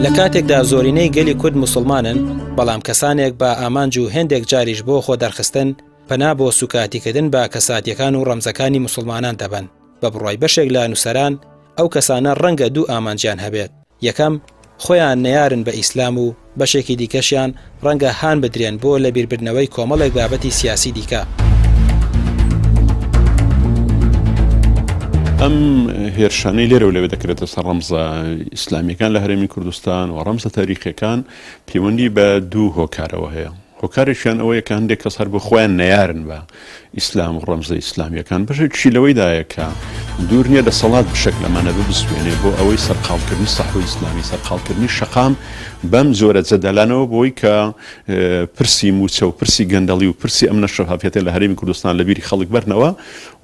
لە کاتێکدا زۆرینەی گەلی کورد موسڵمانن، بەڵام کەسانێک بە ئامانج و هێندێک جاریش بۆ خۆدەرخستن پەنا بۆ سوکایەتیکردن بە کەساتیەکان و ڕەمزەکانی موسڵمانان دەبەن. بە بڕوای بەشێک لە نووسەران، ئەو کەسانە ڕەنگە دوو ئامانجیان هەبێت، یەکەم، خۆیان نەیارن بە ئیسلام و بەشێکی دیکەشیان ڕەنگە هان بدرێن بۆ لەبیربردنەوەی کۆمەڵێک بابەتی سیاسی دیکە. ئەم هێرشانەی لێرە و لەوێ دەکرێتە سەر ڕەمزە ئیسلامیەکان لە هەرێمی کوردستان و ڕەمزە تاریخیەکان پەیوەندی بە دوو هۆکارەوە هەیە. هۆکارێکیان ئەوەیە کە هەندێک کەس هەر بۆ خۆیان نەیارن بە ئیسلام و ڕەمزە ئیسلامیەکان، بەشێکیشی لەوەیدایە کە دوور نییە دەسەڵات بشەک لەمانە ببزوێنێ بۆ ئەوەی سەرقاڵکردنی سەحوەی ئیسلامی، سەرقاڵکردنی شەقام بەم جۆرە جەدەلانەوە بۆی کە پرسی مووچە و پرسی گەندەڵی و پرسی ئەمنە شەفافیەتە لە هەرێمی کوردستان لە بیری خەڵک بەرنەوە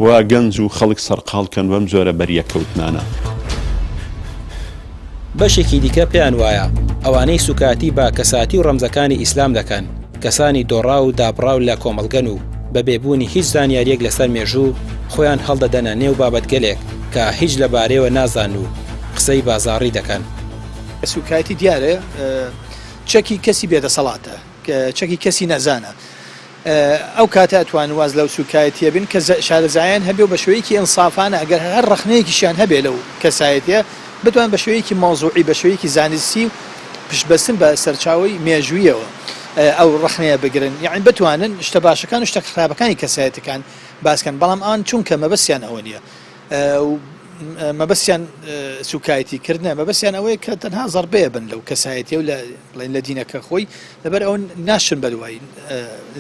و گەنج و خەڵک سەرقاڵ کەن بەم جۆرە بەریەککەوتنانە. بەشێکی دیکە پێیان وایە ئەوانەی سوکایەتی بە کەساتی و ڕەمزەکانی ئیسلام دەکەن، کەسانی دۆڕاو و دابڕاو لە کۆمەڵگەن و بە بێ بوونی هیچ زانیارییەک لەسەر مێژوو خۆیان هەڵدەدەنە نێو بابەتگەلێک کە هیچ لە بارەیەوە نازانن و قسەی بازاڕی دەکەن. سوکایەتی دیارە چەکی کەسی بێدەسەڵاتە، چەکی کەسی نەزانە. ئەو کاتە ئەتوانن واز لەو سوکایەتیە بن کە شارەزایان هەبێ و بە شێوەیەکی ئینسافانە ئەگەر هەر ڕەخنەیەکیشیان هەبێ لەو کەسایەتیە بتوان بە شێوەیەکی مەوزوعی بە شێوەیەکی زانستی و پشتبەستن بە سەرچاوەی مێژوویەوە ئەو ڕەخنەیە بگرن یەعنی بتوانن شتە باشەکان و شتە خراپەکانی کەسایەتەکان باس کەن بەڵام ئەوان چونکە مەبەستیان ئەوە نییە و مەبەستیان سوکایەتی کردنە مەبەستیان ئەوەیە کە تەنها زەڕبەیە بن لەو کەسایەتیە و لە بڵێن لە دینەکە خۆی لەبەر ئەوە ناشن بەدوای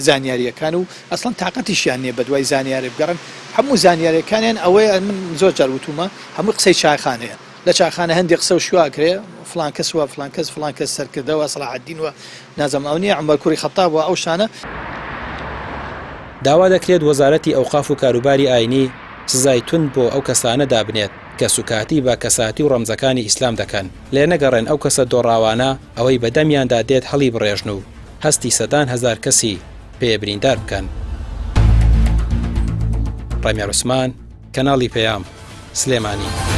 زانیاریەکان و ئەسڵەن تاقەتیشیان نییە بەدوای زانیاری بگەڕن هەموو زانیاریەکانیان ئەوەیە من زۆر جار وتومە هەموو قسەی چایخانەیە لە چاخانە هەندێک قسە و شووا کرێ فلان کەس وە فلان کەس فلان کەس سەرکردەوە سەلاحەدین وە نازم ئەو نییە عومەر کوڕی خەتاب وە ئەو شانە. داوا دەکرێت وەزارەتی ئەوقاف و کاروباری ئاینی سزای توند بۆ ئەو کەسانە دابنێت کە سوکاتی بە کەساتی و ڕەمزەکانی ئیسلام دەکەن، لێنەگەڕێن ئەو کەسە دۆڕاوانە ئەوەی بە دەمیاندا دێت هەڵیبڕێژن و هەستی سەدان هەزار کەسی پێ بریندار بکەن. ڕامیار عوسمان، کەناڵی پەیام، سلێمانی.